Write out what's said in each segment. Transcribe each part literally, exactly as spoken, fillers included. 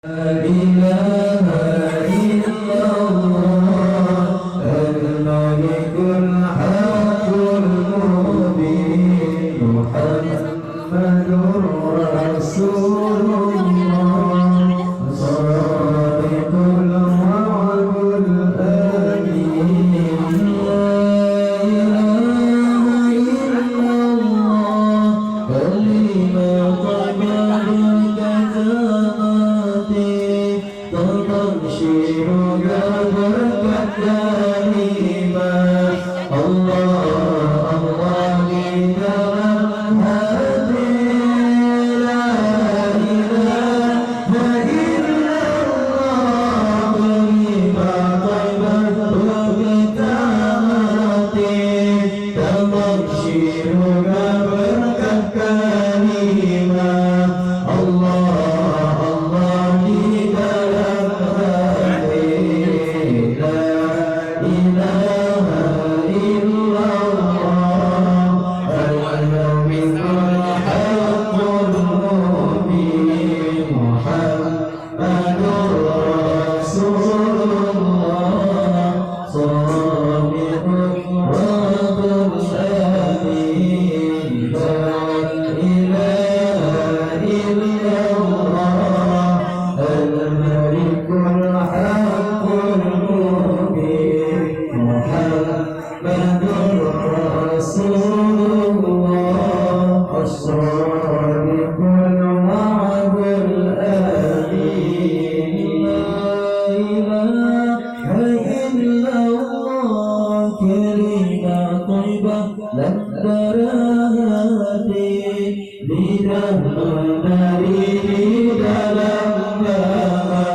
إله إلا الله الملك الحق المبين محمد رسول الله صادق الوعد الأمين. لا إله إلا الله كلمة طيبة كلمة تبشر ببركة كلمة الله الله لدرجة لا إله إلا الله كلمة طيبة كلمة تبشر ببركة كلمة الله الله لدرجة لا إله إلا الله الملك الحق المبين محمد رسول الله صادق الوعد الأمين. لا إله إلا الله الملك الحق المبين محمد رسول الله الصادق الوعد الأمين. لا إله إلا الله كلمة طيبة لدرجة Lidah meunari di dalam doa,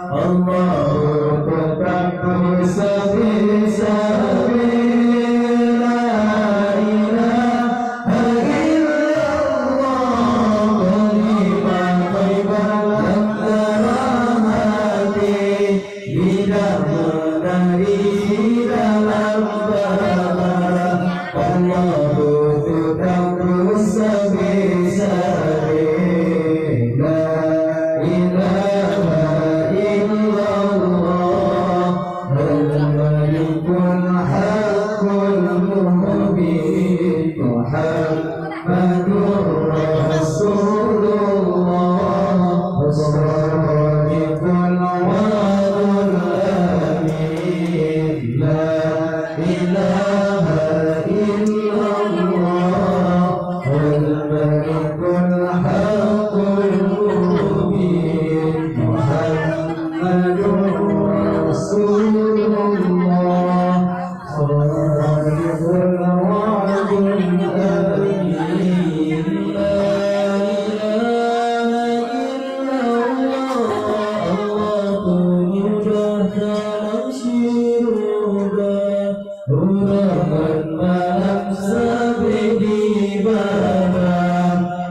Allah tetap bersabé-sabé. La ilaha illallah, kalimah thayyibah dalam hati. Lidah meunari dalam doa, Allah tetap bersabé-sabé. La ilaha illallah, al-malikul haqqul mubin, Muhammad Muhammadur Rasulullah, as-sadiqul wa'dul amin. La ilaha illallah, al-malikul haqqul mubin, Muhammadur Rasulullah. صادق الوعد الأمين. لا إله إلا الله. Allah peumudah dalam syurga. Ureueng malam sabé di baba.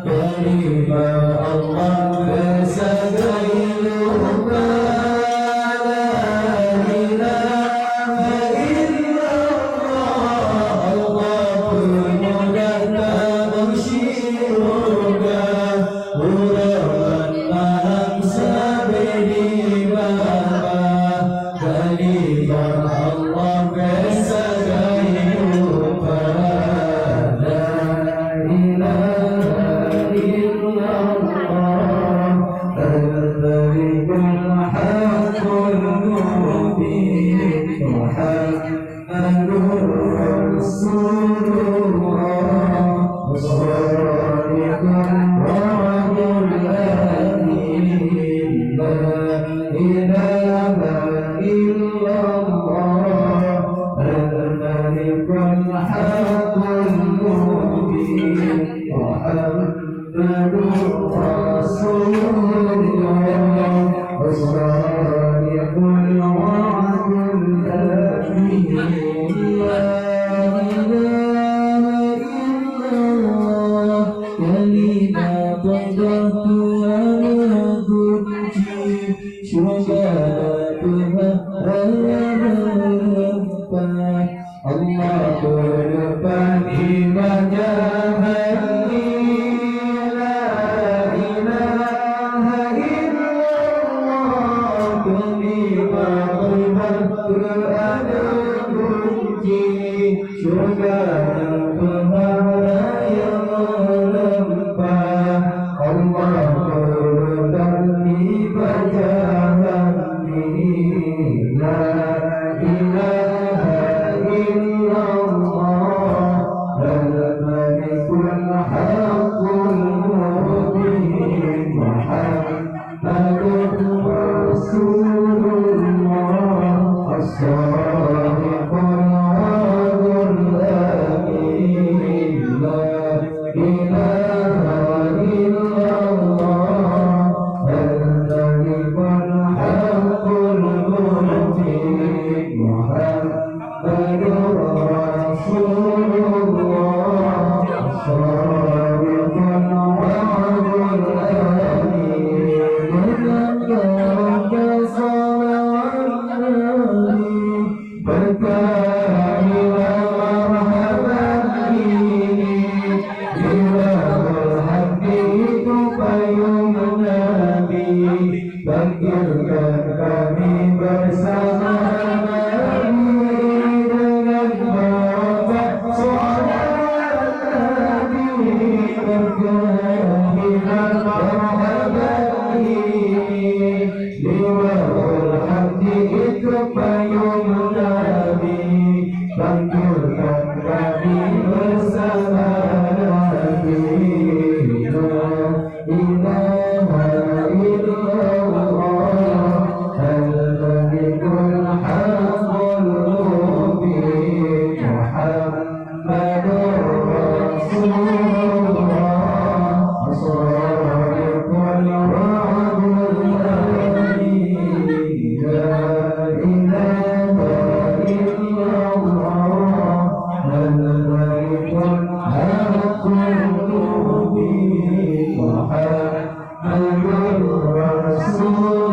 Kalimah Allah beusagai lupa. La ilaha illallah, Allah peumudah tabeusyuruga. Ureueng malam sabé di baba. Kalimah Allah beusagai lupa. La ilaha illallah, al-malikul haqqul mubin, Muhammadur Rasulullah, as-sadiqul wa'dul amin. La ilaha illallah, al-malikul haqqul mubin, Muhammadur Rasulullah, as-sadiqul wa'dul amin. La ilaha illallah, kalimah thayyibah kunci syurga Tuhan harapan. Allah peuleupan iman jahat. La ilaha illallah. Maka beureukat kunci syurga dan peuhara nyang meulimpah. Allah turunkan di bacaan ini, la ilaha illallah, al-malikul haqqul mubin, Muhammad Muhammadur Rasulullah, as-sadiqul wa'dul amin. La ilaha illallah, al-malikul haqqul mubin. Muhammad Muhammadur Rasulullah, sadiqul wa'dul amin. Maka salawat Nabi, maka marhaban ini, di Babu'ul Haqqi itu payong Nabi. Bangkitkan kami bersama Nabi dengan barokat salawat Nabi, berkeadilan marhaban ini. Di Babu'ul Haqqi itu payung Nabi, bangkitkan kami bersama Nabi. La ilaha illallah, al-malikul haqqul mubin, Muhammadur Rasulullah, sadiqul wa'dul amin. La ilaha illallah, al-malikul haqqul mubin, Muhammadur Rasulullah.